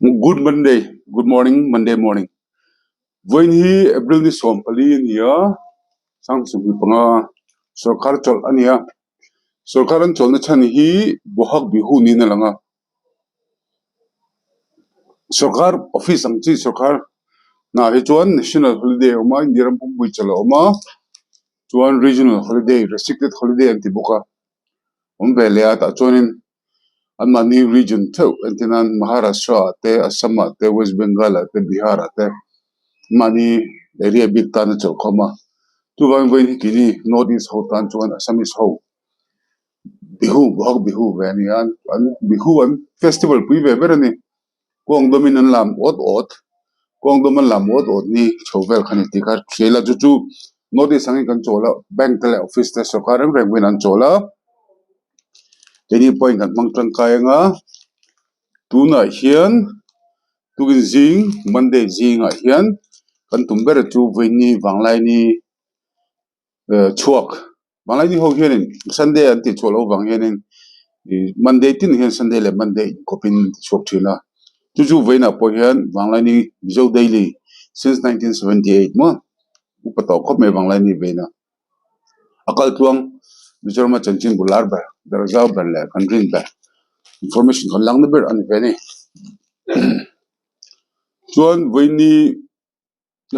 Good Monday, good morning, Monday morning. Vawiin hi April ni 14 a ni a, 2025 sorkar chawlh a ni a. Sorkar an chawlhna chhan hi Bohag Bihu niin a lang a. Sorkar office ang chi sorkar hna hi chuan national holiday a awm a, India ram pumpui chawlh a awm a, chuan regional holiday, restricted holiday an ti bawk a, awm ve leh a tah chuanin anmahni region theuh entir nan Maharashtra ah te Assam ah te West Bengal ah te Bihar ah te mahni area bik tan a chawlh khawm a chuvangin vawiin hi keini north east ho tan chuan Assamese ho Bihu Bohag Bihu ve a ni a an Bihu an festival pui ve ber a ni. Kawng dawmin an lam awt awt, kawng dawm an lam awt awt ni chho vel kha ni tih kha hrial a chu chu North East angin kan chawl a bank te leh office te sorkar reng reng pawhin an chawl a keini pawhin kan hmang tangkai anga tunah hian tukin zing Monday zingah hian kan tum ber chu vawiini vanglaini chhuak Bangladesh ho hianin Sunday an tih chhuah loh vang hianin ih Monday tin hian Sunday leh Monday inkawpin an ti chhuak thin a chu chu vawiinah pawh hian Bangladesh Mizo Daily since 1978 maw upa tawh khawp mai Bangladesh vawiina a kal tluang Mizorama chanchin bul lar ber darhzau ber leh kan rin ber information kan lakna ber a ni ve a ni chuan vawiini.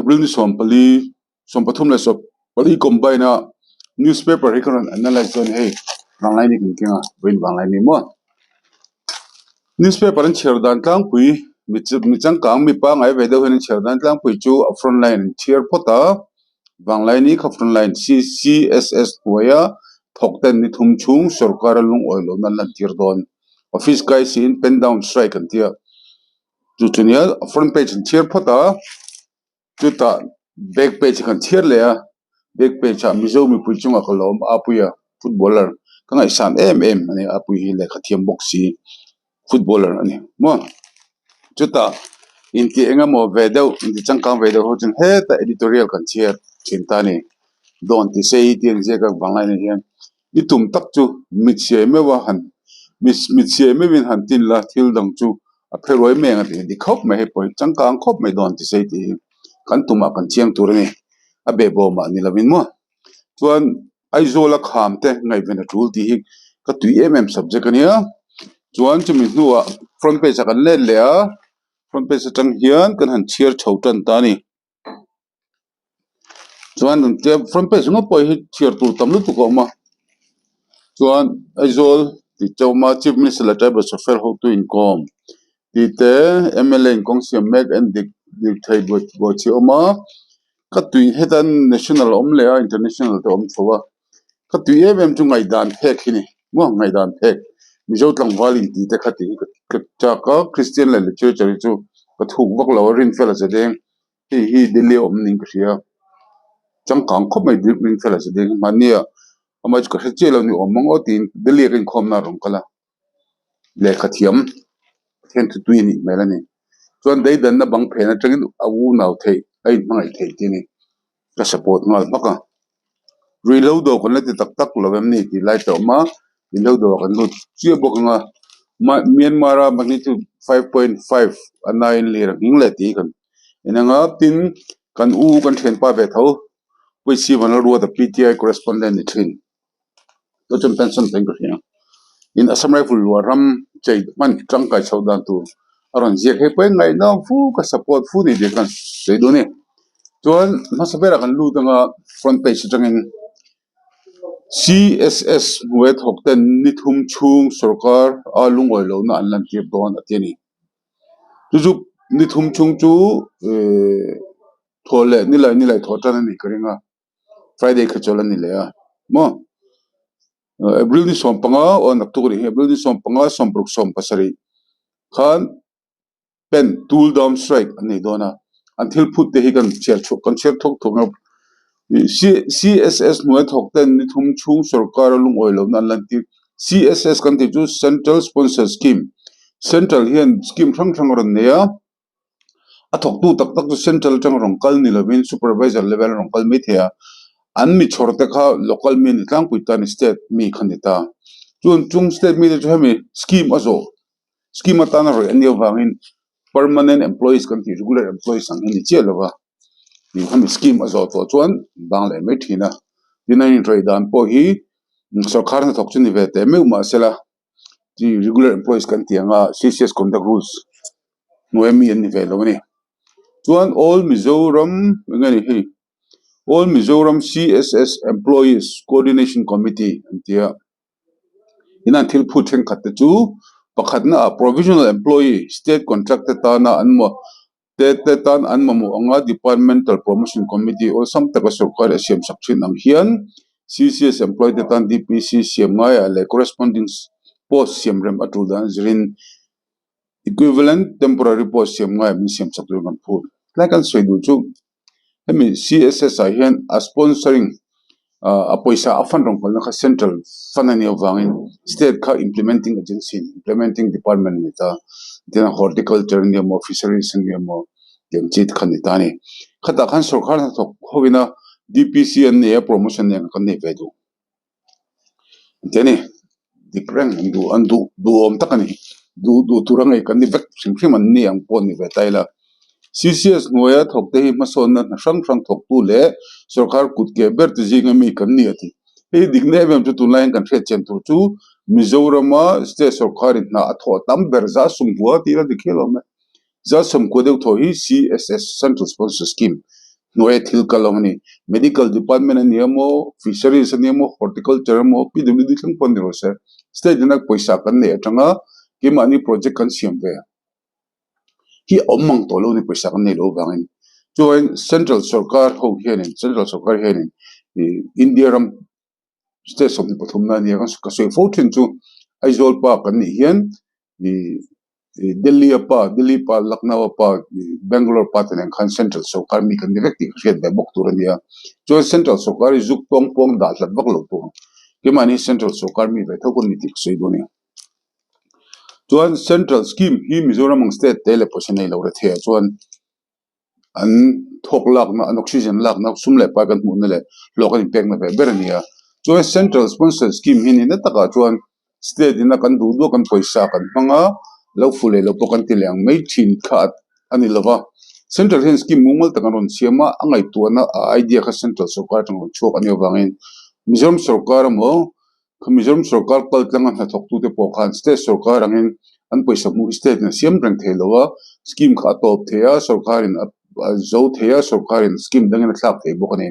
April ni 14, 33 leh 14 combine a newspaper hi ka rawn analyse dawn hei vanglai ni kan keng a vawiin vanglai ni maw newspaper an chhiar dan tlangpui mi mi changkang mi pangngai ve deuh hian an chhiar dan tlangpui chu a front line an chhiar phawt a vanglai ni kha front line C_C_S_S hnuaia thawk ten ni thum chhung sorkar a lungawi lohna an lantir dawn office kai siin pen down strike an tia. Chu chu nia front page an chhiar phawt a chutah back page kan chhiar leh a back page ah mizo mipui chungah ka lo awm a apuia footballer ka ngaihsan em em a ni apui hi lehkha thiam bawk si footballer a ni maw chutah intih eng emaw ve deuh inti changkang ve deuh ho chuan hetah editorial kan chhiar thin ta a ni dawn ti sei tih an ziak a vanglai ah hian. I tum tak chu mitchhiai meuh a han mitchhiai meuhin han tin la thil dang chu a phe ruai mai ang a ti a ni khawp mai hei pawh hi changkang khawp mai dawn ti sei tih hi kan tumah kan chiang tur a ni a behbawmah ni lovin maw chuan Aizawl a kham te ngaihven a tul tih hi ka tui em em subject a nia chuan chumi hnuah front page ah kan let leh a front page atang hian kan han chhiar chho tan ta a ni. Chuan front page ringawt pawh hi chhiar tur tam lutuk a awm a chuan Aizawl tih te a awm a chief minister leh tribal welfare hotu inkawm tih te mla in kawng siam mek en dik dik thei buai chi a awm a ka tui heta national a awm leh a international te a awm chho a ka tui em em chu ngaihdan phek hi a ni maw ngaihdan phek mizo tlangval in tih te kha tih hi ka chak a christian leh literature hi chu ka thuk vak lo a rinfel a che deng. Hei hi Delhi a awm niin ka hria changkang khawp mai rinfel a che deng mahni ah amah chu ka hre chiah lo ni awm ang aw tiin Delhi ah ka inkhawm na a rawn kal a lehkha thiam Pathian thu tui a nih hmel a ni chuan deidanna bang phen atangin a unau theih a inhmangaih theih tih a ni ka support nghal hmak a ruihhlo dawr kan la ti tak tak lo em ni tih lai te a awm a ruihhlo dawr kan lut chiah bawk ang a Myanmar a magnitude 5.5 a nine lir a nghing leh tih hi kan en ang a tin kan u kan thianpa ve tho Puisi Vanlalruata PTI correspondent ni thin chu chuan pension tawhin ka hria in Assam Rifle luah ram chei hman tangkai chhoh dan tur a rawn ziak hei pawh hi ngaihnawm fu ka support fu ni tih khan sawi duh a ni chuan hmasa berah kan lut anga front page atangin C_S_S hnuai thawk ten ni thum chhung sorkar a lungawi lohna an lantir dawn a ti a ni chu chu ni thum chhung chu ehh thawh leh ni lai ni lai thawh tan a nih ka ring a. Friday kha chawl a ni leh a maw April ni 15 aw naktuk a nih hi April ni 15 60 17 khan pen tool down strike an nei dawn a an thil phut te hi kan chhiar chhuak kan chhiar thawk thawk a C_S_S hnuai thawk ten ni thum chhung sorkar a lungawi lohna an lantir C_S_S kan tih chu Central Sponsor Scheme Central hian scheme hrang hrang a rawn nei a. A thawktu tak tak chu central atanga rawn kal ni lovin supervisor level a rawn kal mai thei a, an mi chhawr te kha local mi a ni tlangpui ta a ni state mi kha a ni ta. Chuan chung state mi te chu hemi scheme a zawh scheme atana rawih an nih avangin permanent employees kan tih regular employees ang hi a ni chiah lo va ih hemi scheme a zawh tawh chuan bang leh mai thin a tin a inrawih dan pawh hi sorkar hnathawk chu ni ve teh meuh mahsela chi regular employees kan tih anga C_C_S conduct rules hnuai ami an ni ve lo a ni chuan all Mizoram eng nge ni hei all Mizoram C_S_S employees coordination committee an ti a. Inan thil phut thenkhat te chu pakhatna ah provisional employee state contract te tana an maw te te tan an mamawh anga departmental promotion committee awlsam taka sorkar a siam sak thin ang hian C_C_S employee te tan D_P_C siam ngaiah leh corresponding post siam rem a tul dan zirin equivalent temporary post siam ngaiah min siam sak turin kan phut. Tlai kan sawi duh chu. Hemi C_S_S ah hian a sponsoring ah a pawisa a fund rawn kalna kha central fund a nih avangin state kha implementing agency implementing department a ni ta tin horticulture a ni emaw fisheries a ni emaw tih ang chi te kha a ni ta a ni. Khatah khan sorkar hnathawk hovin a D_P_C an nei a promotion nen kan nei ve duh. Ti a ni dik reng an duh an duh duhawm tak a ni duh duh tur a ngei kan ni vek hrim hrim an ni ang pawh a ni ve ta ila C_C_S hnuaia thawk te hi hmasawnna hna hrang hrang thawktu leh sorkar kut keh ber te zinga mi kan ni a ti hei dik na em em chu tunlai hian kan hriat chian tur chu Mizorama state sorkarin hna a thawh tam ber zah sumhua tih ila dik hial awm e. Zat sawmkua deuh thaw hi C_S_S, Central Sponsor Scheme, hnuaia thil kal awm a ni. Medical Department a ni emaw, Fisheries a ni emaw, Horticulture emaw, P_W_D thleng pawh a ni rawh se. State ina pawisa kan neih atanga keimahni project kan siam ve hi a awm mang tawh lo a ni pawisa kan neih loh avangin. Chuan Central sorkar ho hianin, Central sorkar hianin ih India ram state 23 na a nia ka sawi fo thin chu Aizawl pa kan nih hian ih ih Delhi a pa Delhi pa Lucknow a pa ih Bangalore pa te nen khan central sorkar mi kan ni vek tih ka hriat ve bawk tur a nia chuan central sorkar hi zuk tawng pawng dah hlat vak lo tur keimahni central sorkar mi ve tho ka ni tih ka sawi dawn a ni chuan central scheme hi Mizoram ang state te leh pawisa nei lo rethei ah chuan. An thawk lakna an oxygen lakna sum leh pai kan hmuhna leh hlawk an inpekna ve ber a ni a. Chuan central sponsor scheme hi nihna takah chuan state ina kan duh duh a kan pawisa kan hmang a, lo fu leh lo pawh kan ti leh ang mai thin kha a ni lova. Central hian scheme mumal tak an rawn siam a, a ngaihtuahna a idea kha central sorkar atang rawn chhuak a nih avangin Mizoram sorkar emaw Mizoram sorkar kal tlanga hnathawktute pawh khan state sorkar angin an pawisa hmuh hi state in a siam reng thei lo a, scheme kha a tawp thei a, sorkarin a zo thei a, sorkarin scheme dangin a thlak thei bawk a ni.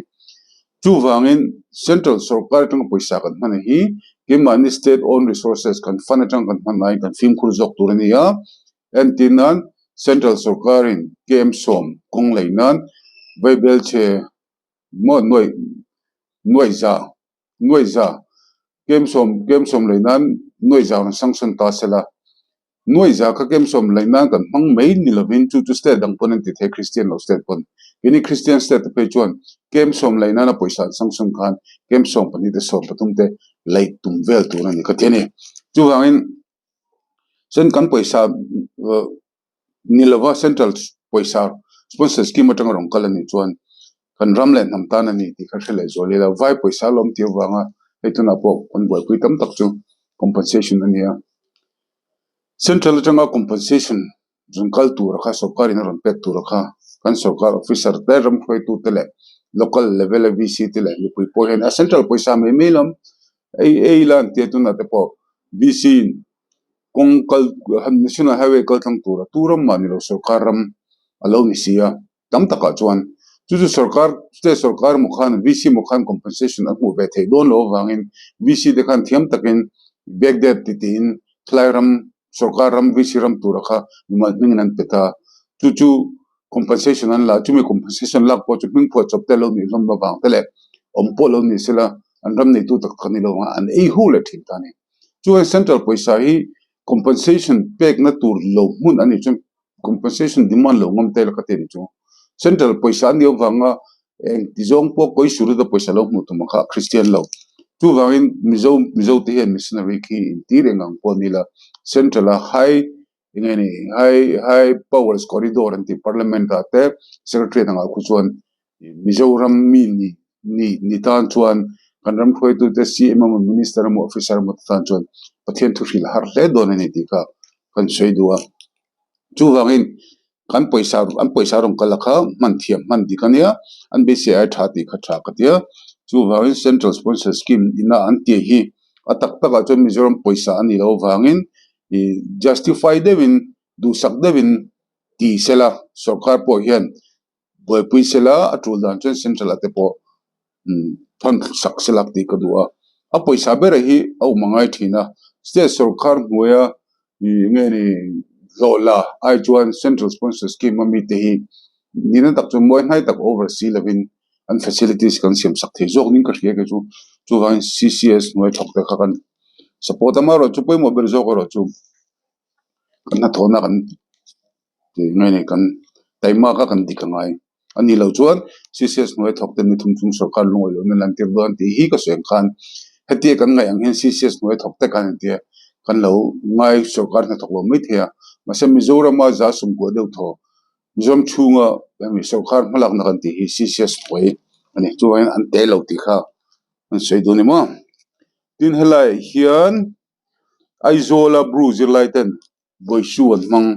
Chuvangin central sorkar atanga pawisa kan hman hi keimahni state own resources kan fund atanga kan hman laiin kan fimkhur zawk tur a ni a, entir nan central sorkarin KM 10 kawng lei nan vaibelchhe maw nuaih nuaihza Nuaihza, KM 10 KM 10 lei nan Nuaihza rawn sanction ta se la. Nuaihza kha KM 10 lei nan kan hmang mai ni lovin chu chu state dang pawn an ti thei Christian lo state pawn. Keini Christian state te phei chuan KM 10 lei nana pawisa an sanction khan KM 12 te 13 te lei tum vel tur a ni ka ti a ni. Chuvangin chuan kan pawisa Ni lova central pawisa sponsor scheme atanga rawn kal a nih chuan kan ram leh hnam tan a ni tih kha hre leh zual ila vai pawisa a lawm tih avanga hei tunah pawh kan buaipui tam tak chu compensation a ni a. Central atanga compensation rawn kal tura kha sorkar in a rawn pek tura kha kan sorkar officer te ram hruaitu te leh local level a V_C te leh mipui pawh hian a central pawisa mai mai lawm ei ei ila an tia tunah te pawh V_C in kawng kal national highway kal tlang tura tu ram mah ni lo sorkar ram a lo ni si a tam takah chuan chu chu sorkar state sorkar emaw khan V_C emaw khan compensation a hmuh ve theih dawn loh avangin V_C te khan thiam takin back date ti tiin thlai ram sorkar ram V_C ram tura kha mimal hmingin an pe ta chu chu compensation an la chumi compensation lak pawh chu hming phuah chawp te lo nih hlawm avang te leh awm pawh lo ni sela an ram neitu tak tak a ni lo ang a an ei hu leh thin ta a ni. Chuan central pawisa hi compensation pekna tur lo hmun a nih chuan compensation demand lo ngam tel ka ti a nih chu. Central pawisa a nih avanga eng ti zawng pawh kawi sur te pawisa lo hmuh tum ang kha a Christian lo. Chuvangin Mizo Mizo te hian missionary khi intir eng ang pawh a ni la central a high eng nge ni high high powers corridor an tih parliament ah te secretariat angah khu chuan Mizoram mi ni ni ni tan chuan kan ram hruaitute C_M emaw minister emaw officer emaw te tan chuan Pathian thu hrilh har hle dawn a ni tih kha kan sawi duh a. Chuvangin kan pawisa an pawisa rawn kal a kha hman thiam hman dik a nia, an beisei ai tha tih kha tha ka ti a. Chuvangin Central Sponsor Scheme ina an tih hi a tak takah chuan Mizoram pawisa a nih loh avangin ih justify deuhin duhsak deuhin ti sela sorkar pawh hian buaipui sela a tul dan chuan central ah te pawh thawn sak sela tih ka duh a a pawisa ber hi a awm a ngai thin a state sorkar hnuaia ih nge ni hlawh la ai chuan central sponsor scheme a mite hi nihna tak chu mawi hnai tak over si lovin an facilities kan siam sak thei zawk ning ka hria kei chu chuvangin C_C_S hnuai thawk te kha kan support a amaherawhchu pawimawh ber zawk erawh chu kan hnathawhna kan. Tih nge ni kan taimak a kan dik a ngai a nih loh chuan CCS hnuai thawk te ni thum chung sorkar lungawi lohna lan tir dawn tih hi ka sawi ang khan hetia kan ngaih ang hian CCS hnuai thawk te khan entir kan lo ngai sorkar hnathawk lo mai thei a mahse Mizorama za sumkuah deuh thaw Mizoram chhunga hemi sorkar hmalakna kan tih hi CCS hnuai a ni chuvangin an tel lo tih kha an sawi duh a ni maw tin helaiah hian Aizawla Bru zirlai ten Vawisu an hmang.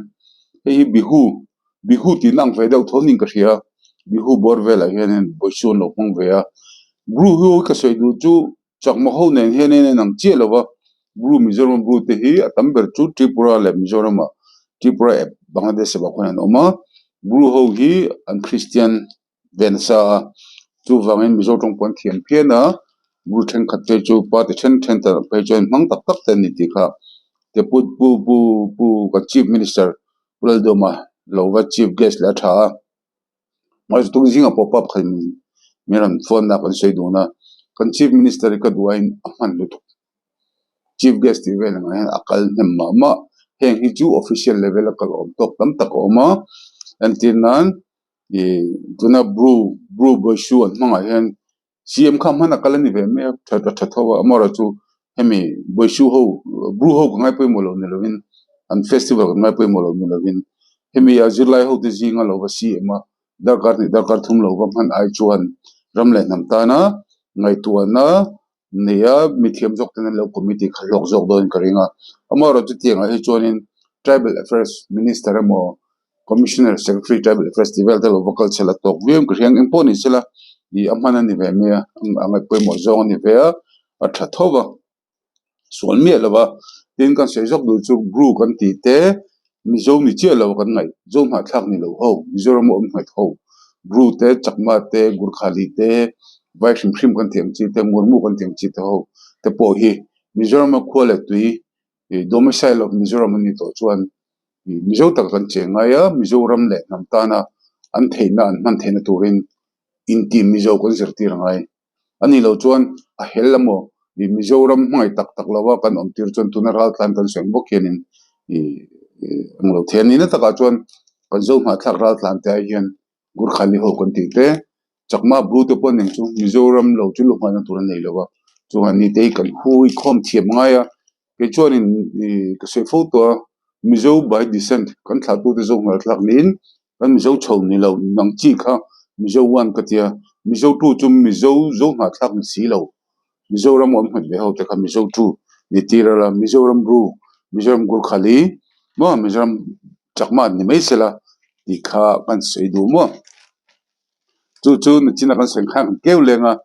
Hei hi Bihu, Bihu tih na ang ve deuh tho niin ka hria. Bihu bawr velah hianin Vawisu an lo hmang ve a. Bru hi ka sawi duh chu Chakma ho nen hianin a inang chiah lo va, Bru Mizoram Bru te hi a tam ber chu Tripura leh Mizoramah Tripura ep Bangladesh epah khuan an awm a. Bru ho hi an Kristian ve nasa a, chuvangin Mizo tawng pawh an thiam phian a, bul thenkhat phei chu party then then te phei chuan hmang tak tak te an ni tih kha te pu pu pu pu kan chief minister Pu Lalduhawma lo va chief guest leh a tha a, mahse tung zingah pawh pa pakhat in min rawn phone a kan sawi dun a, kan chief minister hi ka duh aiin a hman lutuk. Chief guest tih vel angah hian a kal hnem mah mah, heng hi chu official level a kal awm tawk tam tak a awm a, entir nan Ih tuna bru bru bawisu an hmangah hian C_M kha hman a kal a ni ve mai a tha tha tho a amaherawhchu chu hemi bawisu ho bru ho ka ngai pawimawh lo ni lovin an festival ka ngai pawimawh lo ni lovin hemi a zirlai ho te zinga lo va C_M a darkar hnih darkar thum lo va hman ai chuan ram leh hnam tana ngaihtuahna Nia, mithiam zawk ten an lo committee kha hlawk zawk dawn ka ring a. Amaherawhchu chutiangah hi chuanin Tribal Affairs Minister emaw Commissioner Secretary Tribal Affairs tih vel te lo va kal chhel a tawk viau in ka hria ang. Engpawh ni sela ih a hman a ni ve mai a, a ngaihpawimawh zawng a ni ve a, a tha tho va, sual miah lo va. Tin, kan sawi zawk duh chu Bru kan tih te Mizo ni chiah lo kan ngaih, Zo hnahthlak ni lo ho, Mizoram a awm nghet ho, Bru te, Chakma te, Gurkhali te, Vai hrim hrim kan tih ang chi te, Murmu kan tih ang chi te ho te pawh hi Mizoram a khua leh tui domicile of Mizoram an nih tawh chuan Mizo taka kan cheng ngai a, Mizoram leh hnam tana an theihna an hman theihna turin inti Mizo kan zirtir a ngai. A nih loh chuan a hel emaw ih Mizoram hmangaih tak tak lo a kan awm tir chuan tuna raltlan kan sawi ang bawk hianin ih eng lo thei a nihna takah chuan kan zo hnahthlak raltlan te ah hian Gurkhali ho kan tih te Chakma Bru te pawh nen chu Mizoram lo chu lu hmanna tur an nei lo a chuan ni te hi kan hui khawm thiam ngai a kei chuanin ih ka sawi fo tawh a Mizo by descent kan thlahtute zawk hnahthlak niin Kan Mizo chho ni lo nang chi kha Mizo one ka tia, Mizo two chu Mizo zo hnahthlak ni si lo. Mizoram awm nghet ve ho te kha Mizo two ni tir a la, Mizoram Bru, Mizoram Gurkhali maw Mizoram Chakma ni mai sela tih kha kan sawi duh maw. Chu chu nachina kan sawi khan kan keu leng a,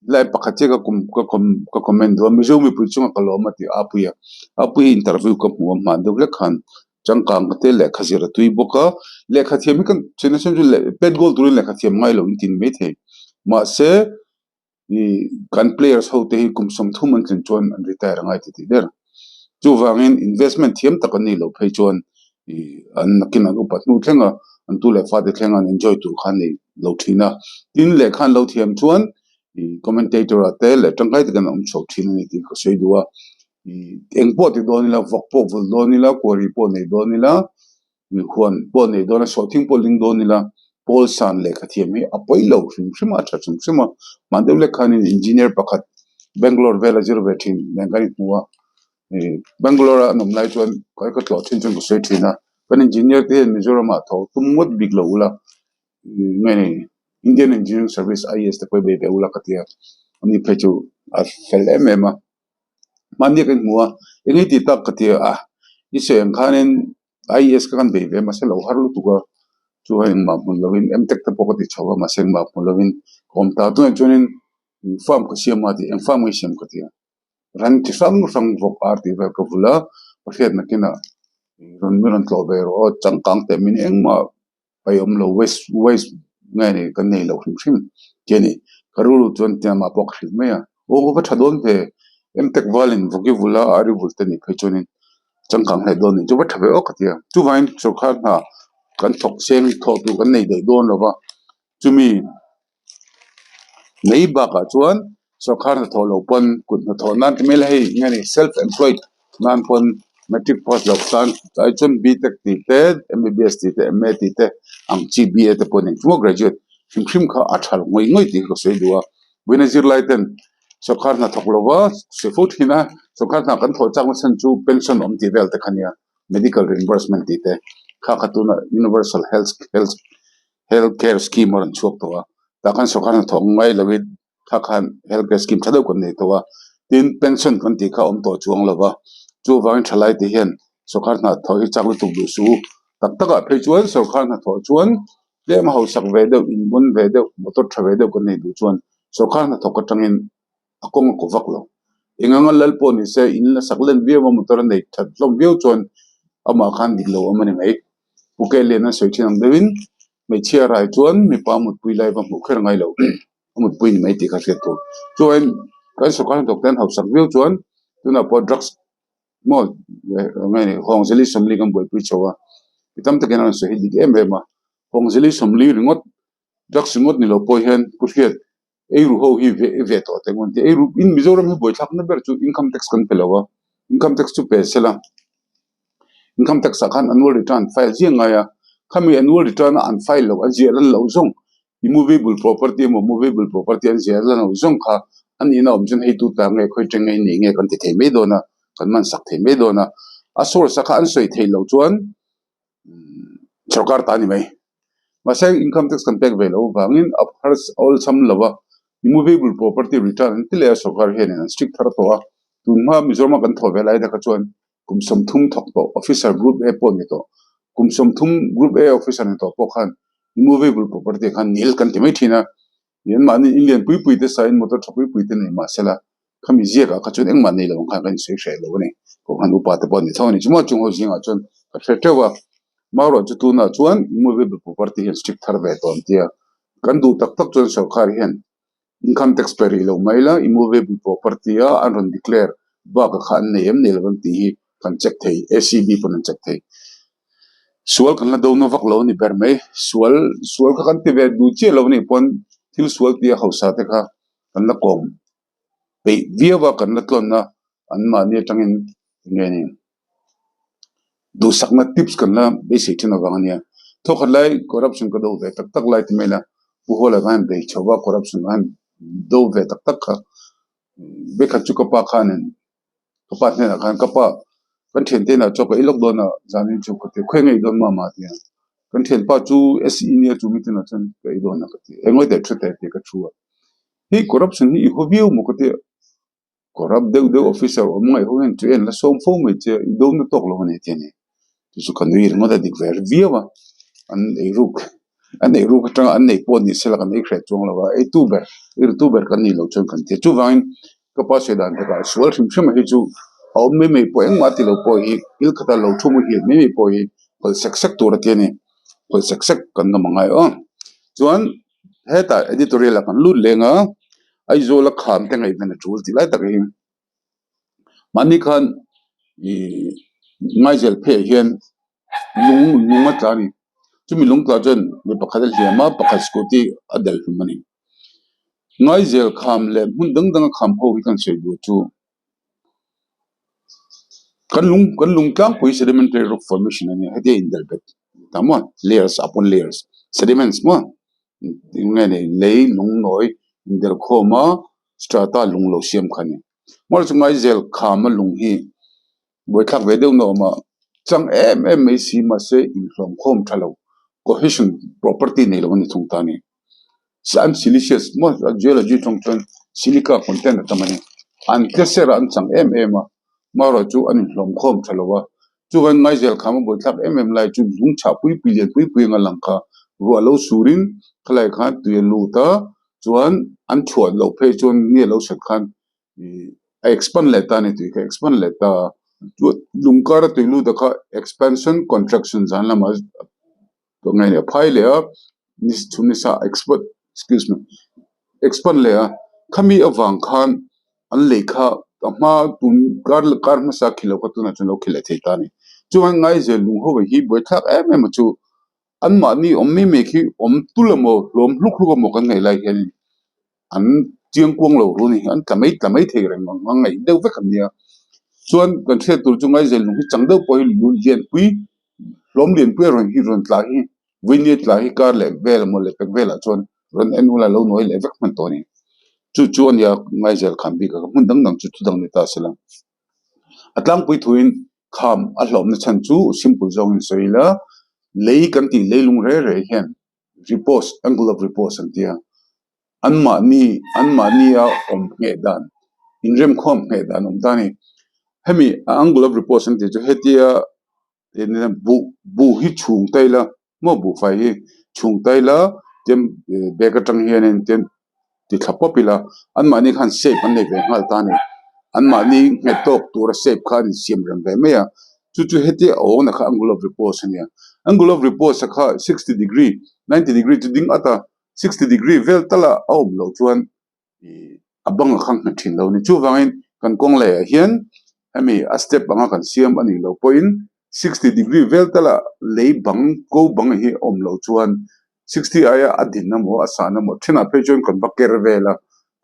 helai pakhat chiah ka kum ka com ka comment duh a, Mizo mipui chunga ka lawm a tih a Apuia, Apuia interview ka hmu a hman deuh hlek khan Changkang ka te lehkha zir a tui bawk a, lehkha thiam hi kan chhena chhan chu leh pet goal turin lehkha thiam ngai lo in tin mai thei. Mahse ih kan players ho te hi kum 30 an tlin chuan an retire a ngai ti tih ber. Chuvangin investment thiam tak an nih loh phei chuan ih an nakin an upat hnu thleng a, an tu leh fate thleng a an enjoy tur kha an nei lo thin a. Tin, lehkha an lo thiam chuan ih commentator ah te leh tangkai takin an awm chho thin a ni tih ka sawi duh a. Eng pawh ti dawn ila, vawk pawh vul dawn ila, kuari pawh nei dawn ila, huan pawh nei dawn ila, sawhthing pawh ling dawn ila, pawl san lehkha thiam hi a pawi lo hrim hrim a, a tha hrim hrim a. Hman deuh lek khanin engineer pakhat Bangalore vela zir ve thin nen kan inhmu a, Bangalore a an awm lai chuan ka tlawh thin chuan ka sawi thin a, kan engineer te hian Mizoram ah tho tum ngawt bik lo ula, nge ni Indian Engineering Service I_A_S te pawh hi bei ve ula ka ti a, ani phei chu a fel em em a. Mahni ka inhmu a, eng i tih tak ka ti a, i sawi ang khanin IAS kha kan bei ve mahse lo har lutuk a chu a engmah hmun lovin M tech te pawh ka ti chho a mahse engmah hmun lovin ka awm ta tunah chuanin farm ka siam a tih eng farm nge siam ka ti a ran chi hrang hrang vawk ar tih vel ka vul a ka hriat nakinah rawn min rawn tlawh ve rawh aw changkang teh min engmah Pai awm lo waste waste nge ni kan nei lo hrim hrim tih a ni. Ka rilru chuan tiamah pawh ka hrilh mai a, aw va tha dawn ve, Mtech valin vawki vula ari vul te nih phei chuanin changkang hleh dawn nih chu va tha ve awk ka ti a. Chuvangin sorkar hna kan thawk seng thawh tur kan nei daih dawn lo va, chumi Mai bakah chuan sorkar hnathawh loh pawn kut hnathawh nan ti mai la hei eng nge ni self employed nan pawn matric pass loh tan ai chuan B tech tih te M_B_B_S tih te M_A tih te ang chi B_A te pawh nen chuan graduate hrim hrim kha a tha ngawih ngawih tih ka sawi duh a vawiin a zirlai ten sorkar hnathawk lova sawi fo thin a sorkar hna kan thawh chak na chhan chu pension awm tih vel te kha nia medical reimbursement tih te kha kha tunah universal health health health care scheme a rawn chhuak tawh a tah khan sorkar hnathawh ngai lovin kha khan health care scheme tha deuh kan nei tawh a tin pension kan tih kha a awm tawh chuang lo va chuvangin thalai te hian sorkar hnathawh hi chak lutuk duh suh u tak takah phei chuan sorkar hnathawh chuan tlem a hausak ve deuh inbun ve deuh motor tha ve deuh kan nei duh chuan sorkar hnathawk atangin a kawng a kaw vak lo eng anga lal pawh ni se in la sak len viau a motor a nei that hlawm viau chuan amah khan dik lo awm a ni mai. Pu Kelian a sawi thin ang deuhin hmeichhia rai chuan mipa mutpui lai va hmuh kher ngai lo a mutpui ni mai tih kha hriat tur. Chuan kan sorkar hnathawk te an hausak viau chuan tunah pawh drugs maw nge ni Hawngzeli Sawmli kan buaipui chho a mi tam takin an rawn sawi hi dik em em a Hawngzeli Sawmli ringawt drugs ringawt ni lo pawh hian pu hriat ei ru ho hi ve ve tawh teh ngawt ei ru in Mizoram hi buaithlak na ber chu income tax kan pe lo a income tax chu pe sela income tax ah khan annual return file ziah ngai a khami annual return a an file loh an ziah lan loh zawng immovable property emaw movable property an ziah lan loh zawng kha a nihna awm chuan hei tu ta nge khawi teng nge i nih nge kan ti thei mai dawn a kan man sak thei mai dawn a a source a kha an sawi theih loh chuan sorkar ta a ni mai. Mahse income tax kan pek ve loh avangin a awlsam lo a, immovable property return an ti leh a sorkar hianin an strict thar tawh a, tunhma Mizorama kan thawh ve lai te kha chuan kum 30 thawk tawh officer group A pawh ni tawh, kum 30 group A officer ni tawh pawh khan immovable property khan nil kan ti mai thin a, anmahni in lian pui pui te sain motor tha pui pui te nei mahsela Khami ziakah kha chuan engmah nei lo ang khan ka insawi hreh lo a ni. Kohhran upa te pawh an ni tho a ni. Chumah chung ho zingah chuan ka hre teuh a, Maurawh chu tunah chuan immovable property hian strict thar ve tawh an ti a. Kan duh tak tak chuan sorkar hian income tax pe rih lo mai la, immovable property a an rawn declare bakah kha an nei em nei lo ang tih hi kan check thei, ACB pawn an check thei. Sual kan la do na vak lo a ni ber mai. Sual sual kha kan ti ve duh chiah lo a nih pawn thil sual tia hausa te kha kan la kawm. Peih viau a kan la tlawn a an mahni atangin nge ni duhsakna tips kan la beisei thin avang ania thawkhat lai corruption ka do ve tak tak lai ti mai la Pu Hawla khan bei chho va corruption khan do ve tak tak kha vekhat chu ka pa khanin ka pa hnenah khan ka pa kan thiante inah chaw ka ei lawk dawn a zanin chu ka ti khawi nge i dawn mama a ti a kan thianpa chu S_E nia chu mi tinah chuan ka ei dawn a ka ti a engawi teh thu teh tih ka thu a. Hei corruption hi i haw viau maw ka tia corrupt deuh deuh officer awm ngaih ho hian chu en la sawm fo mai che i do na tawk lo a ni tih a ni chu chu ka nui ringawt a dik ve viau a an ei ruk an ei ruk atanga an nei pawh ni sela kan ei hreh chuang lo a ei tu ber ei ru tu ber kan nih loh chuan kan ti a chuvangin ka pa sawi dan takah sual hrim hrim hi chu a awm mai mai pawh engmah ti lo pawh hi thil khata lo thu muhil mai mai pawh hi khawlh sek sek tur a ti a ni khawlh sek sek kan ngam a ngai aw chuan. Hetah editorial ah kan lut leng a, Aizawl a kham te ngaihven a tul tih lai tak hi mahni khan ih Ngaizel pheiah hian lung lung a tla a ni. Chumi lung tla chuan mi pakhat a hliam a, pakhat scooty a delh hlum a ni. Ngaizel kham leh hmun dang dang a kham ho hi kan sawi duh chu Kan lung kan lung tlangpui sedimentary rock formation a nia heti a indelh bet ta maw layers upon layers sediments maw eng nge ni lei lung nawi indelh khawm a strata lung lo siam kha a ni hmar chu ngaizel kham a lung hi buaithlak ve deuh na awm a chang em em mai si mahse inhlawm khawm tha lo cohesion property nei lo a ni thung ta a ni. An silicious maw geology tawng chuan silica content a tam a ni. An tle serah an chang em em a, marawh chu an inhlawm khawm tha lo a. Chuan Ngaizel kham a buaithlak em em lai chu lung chhah pui pui lian pui pui anga lang kha ruah lo surin khalai khan tui a lut a chuan an chhuah loh phei chuan ni a lo sat khan ih a expand leh ta a ni tui kha expand leh ta a chuan lung kara tui lut a kha expansion contraction zan lamah a phai leh a ni chhun ni sa expert excuse me expand leh a khami avang khan an lei kha a hma tun kar kar hmasa khil lo kha tunah chuan lo khil leh thei ta a ni chuan Ngaizel lung ho hi buaithlak em em a chu anmahni awm mai mai khi awm tul emaw hlawm hluk hluk emaw kan ngaih lai hianin an chiang kuang lo ru a ni an tla mai tla mai thei reng ang a ngaih deuh vek an nia chuan kan hriat tur chu Ngaizel lung hi chang deuh pawh hi lianpui hlawm lianpui a rawn hi rawn tla hi. Vawini tla hi kar leh vel emaw leh pek velah chuan rawn en ula lo nawi leh vek hman tawh a ni. Chu chu a nia Ngaizel kham bik a, hmun dang dang chu thu dang ni ta se la. A tlangpui thuin kham a hlawmna chhan chu simple zawngin sawi ila, lei kan tih leilung re re hian repose, angle of repose an ti a, anmahni anmahni a awm ngheh dan, inremkhawm ngheh dan a awm ta a ni. Hemi a angle of repose an tih chu hetia Buh buh hi chhung ta ila maw buhfai hi chhung ta ila tin bag atang hianin tin ti thla pawp ila anmahni khan shape an nei ve nghal ta a ni anmahni nghet tawk tura shape kha an insiam rem ve mai a chu chu hetia a awna kha angle of repose a nia angle of repose a kha 60 degree 90 degree chu ding at a 60 degree vel tala a awm loh chuan a bang a khang nghet thin lo a ni. Chuvangin kan kawng laiah hian hemi a step anga kan siam a nih loh pawhin 60 degree vel tala lei bang ko bang hi a awm loh chuan 60 aia a din emaw a san emaw thenah phei chuan kan va ker vel a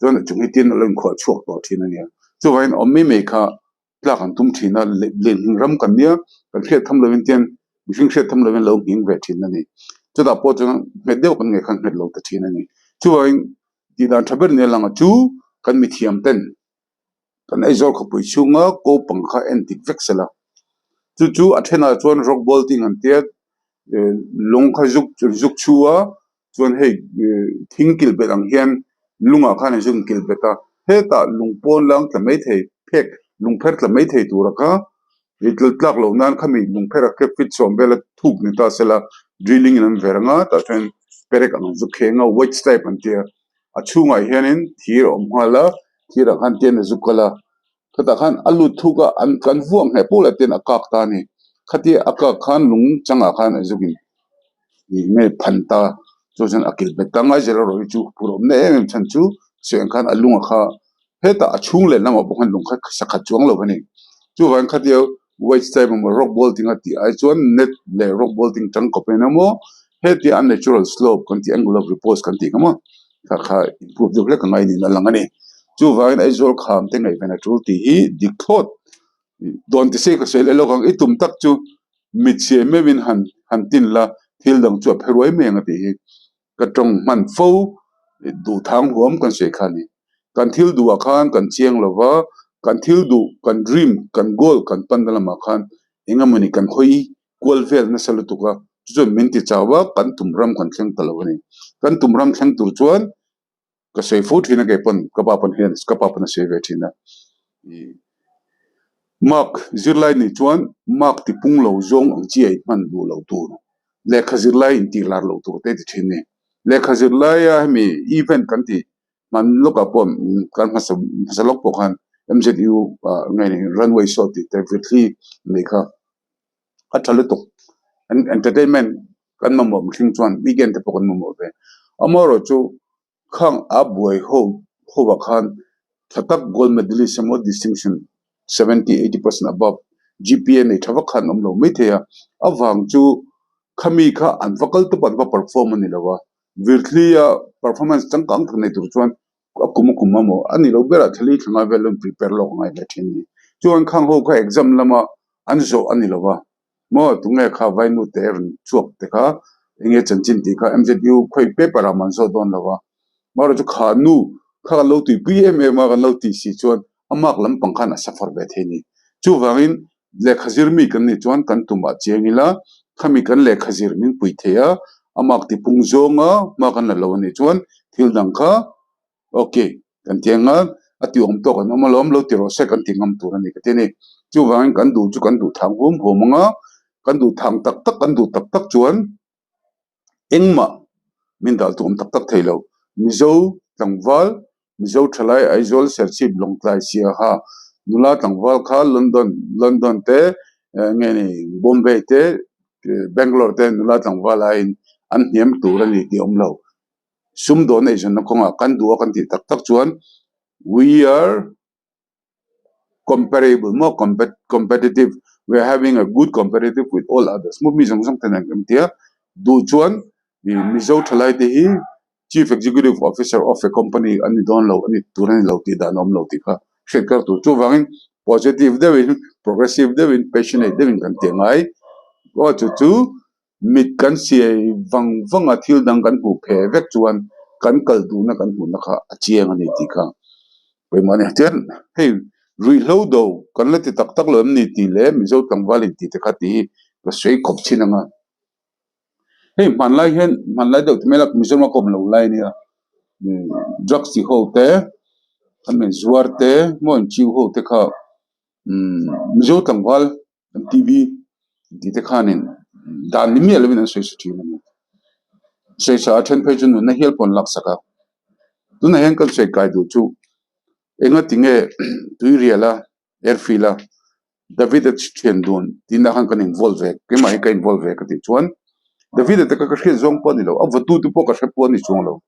chuan a chung hi tin a lo inkhuah chhuak tawh thin a nia. Chuvangin awm mai mai kha tlak an tum thin a, lenhing ram kan nia, kan hriat tham lovin tian mihring hriat tham lovin lo nghing ve thin a ni. Chutah pawh chuan nghet deuh kan ngei khan nghet lo ta thin a ni. Chuvangin tih dan tha ber nia lang a chu kan mithiam ten kan Aizawl khawpui chhunga ko pang kha en dik vek sela. Chu chu a thenah chuan rock bolting an tia lung kha zuk zuk chhu a chuan hei thing kilh bet ang hian lungah khan an zuk kilh bet a hetah lung pawn lang tla mai thei phek lung pher tla mai thei tura kha tlal tlak loh nan khami lung pher a kep fit sawm vela thuk ni ta sela drilling in an ver anga tah chuan perek ang an zuk kheng a wedge type an tia a chhungah hianin thir a awm nghal a thirah khan tian a zuk kal a. Khatah khan a lut thuk a, an kan vuak ngheh pawh lah ten a kak ta a ni. Khatia a kak khan lung changah khan a zuk in ih nge phan ta chu chuan a kilh bet ta ngai zel erawh hi chu phur awmna em em chhan chu sawi ang khan a lunga kha hetah a chhung leh lamah pawh khan lung kha sakhat chuang lo a ni. Chuvangin khatia wedge type emaw rock bolting a tih ai chuan net leh rock bolting tangkawp in emaw hetia a natural slope kan tih angle of repose kan tih kha maw kha kha improve deuh hlek a ngai niin a lang a ni. Chuvangin Aizawl kham te ngaihven a tul tih hi dik thlawt dawn ti se ka sawi leh lawk ang. I tum tak chu mitchhe meuhin han han tin la thil dang chu a phe ruai mai ang a tih hi ka tawng hman fo duhthang huam kan sawi kha a ni. Kan thil duhah khan kan chiang lo va, kan thil duh kan dream kan goal kan panna lamah khan eng emawni kan hawi kual vel nasa lutuk a, chu chuan min ti chau a, kan tum ram kan thleng ta lo a ni. Kan tum ram thleng tur chuan ka sawi fo thin a kei pawn ka pa pawn hian ka pa pawn a sawi ve thin a, ih mark zirlai nih chuan mark ti pung lo zawng ang chi a inhman duh loh tur lehkha zirlai intih lar loh tur te ti thin a ni. Lehkha zirlaia hemi event kan tih hman lawkah pawh kan hmasa hmasa lawk pawh khan M_Z_U ah nge ni runway show tih te virthli nei kha. A tha lutuk entertainment kan mamawh mihring chuan weekend te pawh kan mamawh ve amaherawh chu khang a buai ho ho ah khan tha tak gold medalist emaw distinction 70 80 percent above G_P_A nei tha vak khan an awm lo maithei a avang chu khami kha an va kal tawp a an va perform a ni lo a virthli a performance changkang tak nei tur chuan a kum a kum emaw a ni lo berah thil hi thlangai vel an prepare lawk a ngai ve thin a ni. Chuan khang ho kha exam lama an zawh a ni lo va, maw tunge kha vainu te rawn chhuak te kha enge chanchin tih kha M_Z_U khawi paper ah mah an zawh dawn lo va, marawh chu kha nu kha kan lo tuipui em em a kan lo tih si chuan a mark lampang khan a suffer ve thei a ni. Chuvangin lehkha zir mi kan nih chuan kan tumah chiang ila khami kan lehkha zir min pui thei a, a mark tipung zawnga hma kan la lo a nih chuan thil dang kha ok kan ti ang a, a ti awm tawk an awm alawm lo ti rawh se kan ti ngam tur a ni ka ti a ni. Chuvangin kan duh chu kan duh thang huam huam ang a, kan duh thang tak tak kan duh tak tak chuan engmah min dal tu awm tak tak thei lo. Mizo tlangval, Mizo thalai Aizawl Serchhip Lawngtlai Siaha nula tlangval kha London London te nge ni Bombay te Bangalore te nula tlangval aiin an hniam tur a ni tih a awm lo. Sumdawn eizawnna kawngah kan duh a kan tih tak tak chuan we are comparable maw competitive we are having a good competitive with all others maw mi zawng zawng ten an ti a duh chuan ih mizo thalai te hi chief executive officer of a company an ni dawn lo a ni tur a ni lo tih dan a awm lo tih kha hriat kar tur chuvangin positive deuhin progressive deuhin passionate deuhin kan ti angai aw chu chu. Mit kan siai vang vang a thil dang kan hmuh phe vek chuan kan kal duhna kan hmuhna kha a chiang a ni tih kha pawimawh a ni. Chuan hei ruihhlo do kan la ti tak tak lo em ni tih leh Mizo tlangval in tih te kha tih hi ka sawi khawp chin ang a. Hei hmanlai hian hmanlai deuh ti mai la Mizoram a kawm lo lai a nia drugs ti ho te an inzuar te maw inchiu ho te kha Mizo tlangval MTV tih te khanin dan ni miah lovin an sawi sa thin a ni. Sawi sa a then phei chu nunna hial pawh an laksak a. Tunah hian kan sawi kai duh chu enga tinge tuirial a airfield a David a thian dun tihna khan kan involve ve keimah hi ka involve ve ka tih chuan David a te kha ka hriat zawng pawh a ni lo a vawtu te pawh ka hre pawh a ni chuang lo.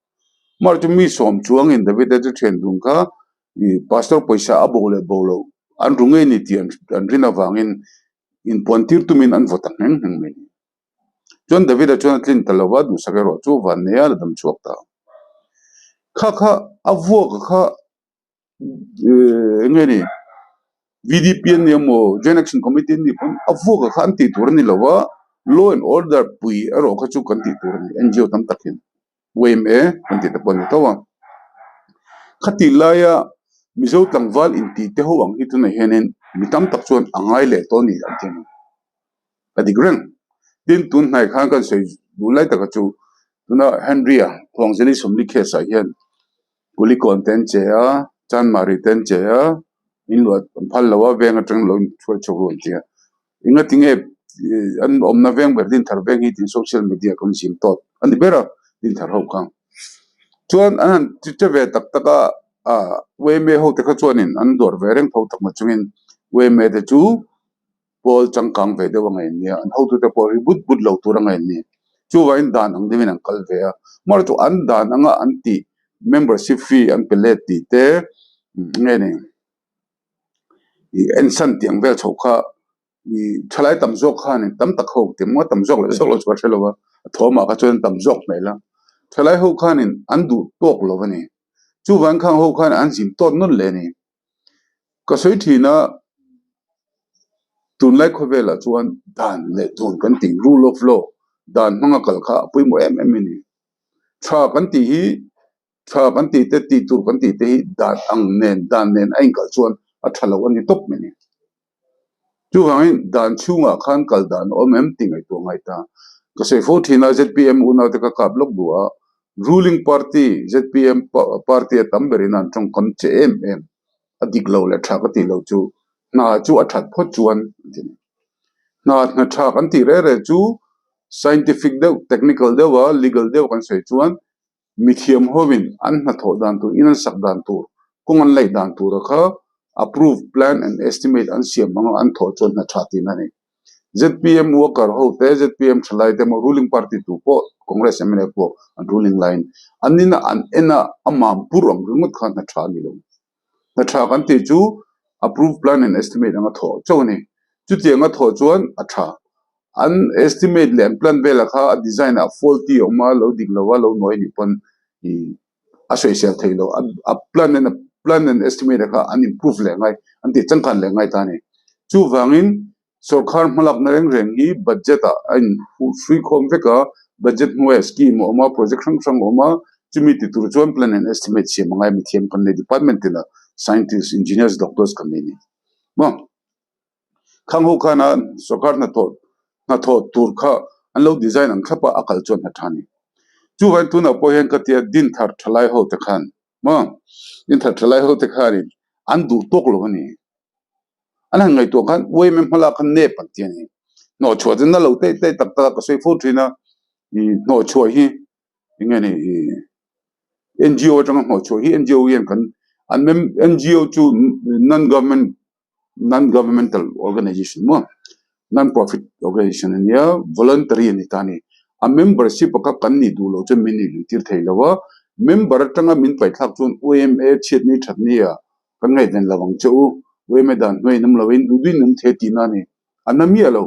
Amaherawhchu mi sawm chuangin David a te thian dun kha ih pastor pawisa a bo leh bo loh an ru ngei ni tih an rin avangin inpuan tir tumin an vaw ta ngheng ngheng mai. Chuan David-a chuan a tlin ta lo va, duhsak erawh chu van nei a la dam chhuak ta. Kha kha a vuak kha eng nge ni VDP an ni emaw Joint Action Committee an nih pawn a vuak kha an tih tur a ni lo va, law and order pui erawh kha chu kan tih tur a ni NGO tam tak hian. Uaim e kan tih te pawh a ni tho a. Khatih laia Mizo tlangval intih te ho ang hi tunah hianin mi tam tak chuan a ngai leh tawh a ni an ti a ni. A dik reng. Tin, tun hnai khan kan sawi duh lai taka chu tuna Henry-a Khuangzeli Sawmli case ah hian Kulikawn te an che a, Chanmari te an che a, in luah an phal lo a, veng atang lo inchhuai chho ru an ti a. Engati nge an awmna veng ber Dinthar veng hi tiin social media kan zim tawt a ni ber a, Dinthar ho kha. Chuan an han ti che ve tak tak a, ah UMA ho te kha chuanin an dawr ve reng tho tak nachungin UMA te chu pawl changkang ve deuh a ngaih nia, an hotute pawh ri but but lo tur a ngaih ni. Chuvangin dan ang deuhin an kal ve a, amaherawhchu an dan anga an tih membership fee an pe let tih te nge ni. Ih ensan tih ang vel chhoh kha ih thalai tam zawk khanin tam tak ho ti maw tam zawk leh zawk loh chu ka hre lo a, a thawmah kha chuan tam zawk hmel a, thalai ho khanin an duh tawk lo a ni, chuvang khang ho khan an zin tawt nawn leh a ni. Ka sawi thin a, tunlai khawvelah chuan dan leh tun kan tih rule of law dan hmanga kal kha a pawimawh em em a ni. Tha kan tih hi Tha kan tih te, tih tur kan tih te hi dan ang nen, dan nen a inkal chuan a tha lo a ni tawp mai ni. Chuvangin dan chhungah khan kal dan a awm em tih ngaihtuah ngai ta. Ka sawi fo thin a, zpm unaute ka kap lawk duh a, ruling party zpm party a tam berin an tawngkam che em em, a dik lo leh tha ka tih loh chu hna chu a that phawt chuan an ti ni. Hna hna tha kan tih reh reh chu scientific deuh, technical deuh a, legal deuh kan sawi chuan Mithiam hovin an hnathawh dan tur, in an sak dan tur, kawng an laih dan tura kha approve plan and estimate an siam anga an thawh chuan hna tha tihna a ni. Zpm worker ho te, zpm thalai te emaw ruling party tu pawh Congress mla pawh an ruling laiin an ina an en a, a mam pur ang ringawt kha hna tha a ni lo. Hna tha kan tih chu approve plan and estimate anga thawh chauh a ni. Chutianga thawh chuan a tha. An estimate leh an plan velah kha a design ah faulty a awm a, lo dik lo a, lo nuai nih pawn ih a sawisel thei lo. A plan and plan and estimate ah kha an improve leh ngai, an tih changkan leh ngai ta a ni. Chuvangin Sawrkhar hmalakna reng reng hi budget ah a in hrui khawm vek a, budget hnuaiah scheme a awm a, project hrang hrang a awm a, chumi ti tur chuan plan and estimate siam a ngai mithiam kan nei department tinah scientist, engineers, doctors kan nei a ni. Maw? Khang ho khana sawrkhar hnathawh hnathawh tur kha an lo design ang thlap a, a kal chuan hna tha a ni. Chuvangin tunah pawh hian ka tia Dinthar thalai ho te khan maw? Dinthar thalai ho te khanin an duh tawk lo a ni. An han ngaihtuah khan YMA hmalak khan nep an ti a ni. Hnawhchhuah chu na lo teih teih tak tak a ka sawi fo thin a, ih hnawhchhuah hi eng nge ni ih NGO atanga hnawhchhuah hi NGO hian kan an NGO chu non government non governmental organization maw non profit organization a nia voluntary a ni ta a ni a membership a kha kan nih duh loh chuan min nih luih tir thei lo a member atanga min paih thlak chuan YMA chhiatni thatni ah kan ngaihven lo ang che u YMA dan hnuaiin awm lo in duh duhin awm thei tihna a ni a na miah lo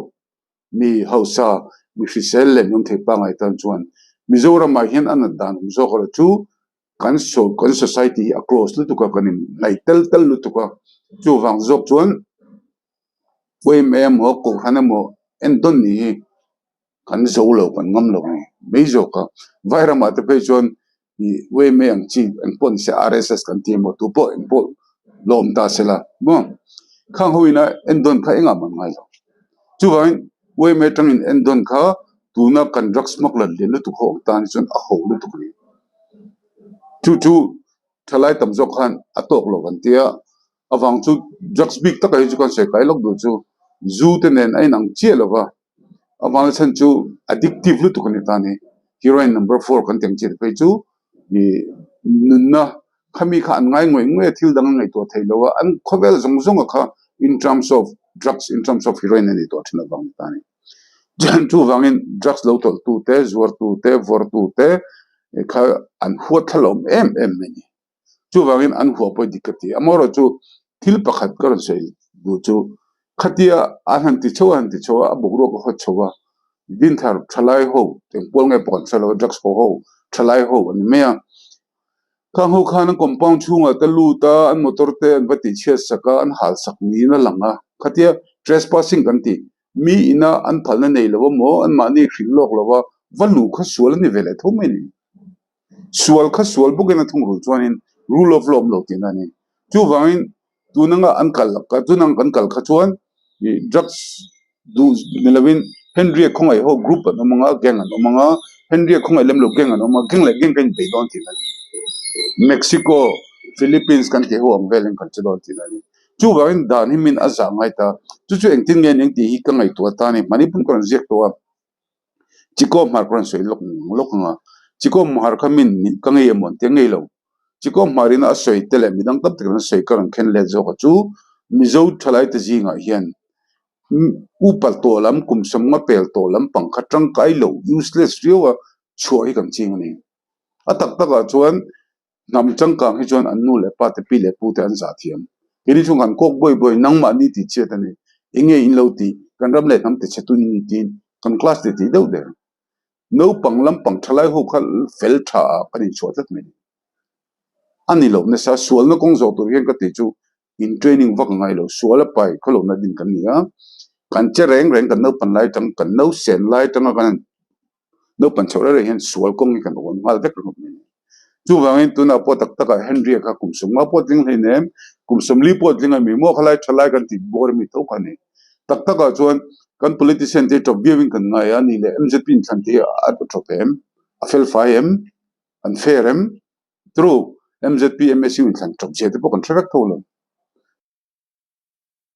mi hausa mi hrisel leh mi awm thei pangngai tan chuan Mizoram ah hian a nat dan awm zawk erawh chu kan kan society hi a close lutuk a kan in hnaih tel tel lutuk a chuvang zawk chuan yma emaw kohhran emaw en dawn ni hi kan zo lo kan ngam lo a ni mai zawk a vairamah te phei chuan ih yma ang chi engpawh ni se R S S kan ti emaw tupawh engpawh lawm ta se la maw khang ho ina en dawn kha engah mah an ngai lo chuvangin yma atangin en dawn kha tuna kan drugs smuggler lian lutuk ho ang tan hi chuan a ho lutuk a ni. Chu chu thalai tam zawk khan a tawk lo kan tia avang chu drugs bik taka hi chu kan sawi kai lawk duh chu zu te nen a inang chiah lo va avang na chhan chu addictive lutuk a ni ta ni heroin number four kan tih ang chi te phei chu ih nunna khami kha an ngai ngawih ngawih a thil dang an ngaihtuah thei lo a an khawvel zawng zawng a kha in terms of drugs in terms of heroin a ni tawh thin avang ni ta ni. Chuvangin drugs lo tawlh tu te, zuar tu te, vawr tu te kha an huat thla lo em em mai a ni. Chuvangin an huah pawh dik ka ti. Amaherawh chu thil pakhat ka rawn sawi duh chu khatia an han ti chho a, an han ti chho a, a boruak a hawt chho a, Dinthar thalai ho engpual nge pawh kan hre lo a, drugs haw ho thalai ho an ni mai a. Khang ho khan an compound chhungah te lut a, an motor te an va tihchhiat sak a, an hal sak niin a lang a. Khatia trespassing kan tih Mi ina an phalna nei lo emaw, anmahni hrilh lawk lo a, va luh kha sual a ni ve leh tho mai ni. Sual kha sual bawkin a thungrul chuanin rule of law awm lo tihna a ni. Chuvangin tun anga an kal kha, tun ang kan kal kha chuan ih drugs duh ni lovin Henry-a khawngaih ho group an awm anga, gang an awm anga, Henry-a khawngaih lem lo gang an awm a, gang leh gang ka inbeih dawn tihna a ni. Mexico, Philippines kan tih ho ang velin kan che dawn tihna a ni. Chuvangin dan hi min a zah ngai ta. Chu chu engtin nge ning tih hi ka ngaihtuah ta a ni. Mahni pum ka rawn ziak tawh a, Chikaw hmar ka rawn sawi lawk lawk ang a. Chikaw hmar kha min ka ngei emaw an ti a, ngei lo. Chikaw hmar ina a sawi te leh midang tam takin an sawi ka rawn khen let zawk a chu Mizo thalaite zingah hian upa tawh lam, kum sawmnga pel tawh lampang kha tangkai lo, useless, riau a chhuah hi kan ching a ni. A tak takah chuan Hnam changkang hi chuan an nu leh pa te pi leh pu te an zah thiam. Keini chung kan kawk bawi bawi nangmah ni tih chhiat a ni. Eng nge in lo tih? Kan ram leh hnam ti chhe tu in ni tiin kan class ti tih deuh der. Naupang lampang thalai ho kha fel tha ah kan inchhuah tlat mai. A ni lo nasa sualna kawng zawh tur hian ka tih chu in training vak a ngai lo. Sual a pai khawlohna din kan ni a, kan che reng reng kan naupan lai atang kan nausen lai atanga kan han naupan chhoh reng reng hian sual kawng hi kan awn nghal vek ringawt mai a ni. Chuvangin tunah pawh tak takah Henry-a kha kum sawmnga pawh tling hlei nem, kum sawmli pawh tling a mi maw khalai tha lai kan tih bawr ami tho kha a ni. Tak takah chuan kan politician te hi tawp viauin kan ngai a, nih leh M_Z_P inthlan te hi a tawp em? A felfai em? An fair em? True, M_Z_P M_S_U inthlan tawp zia te pawh kan hre vek tho lo.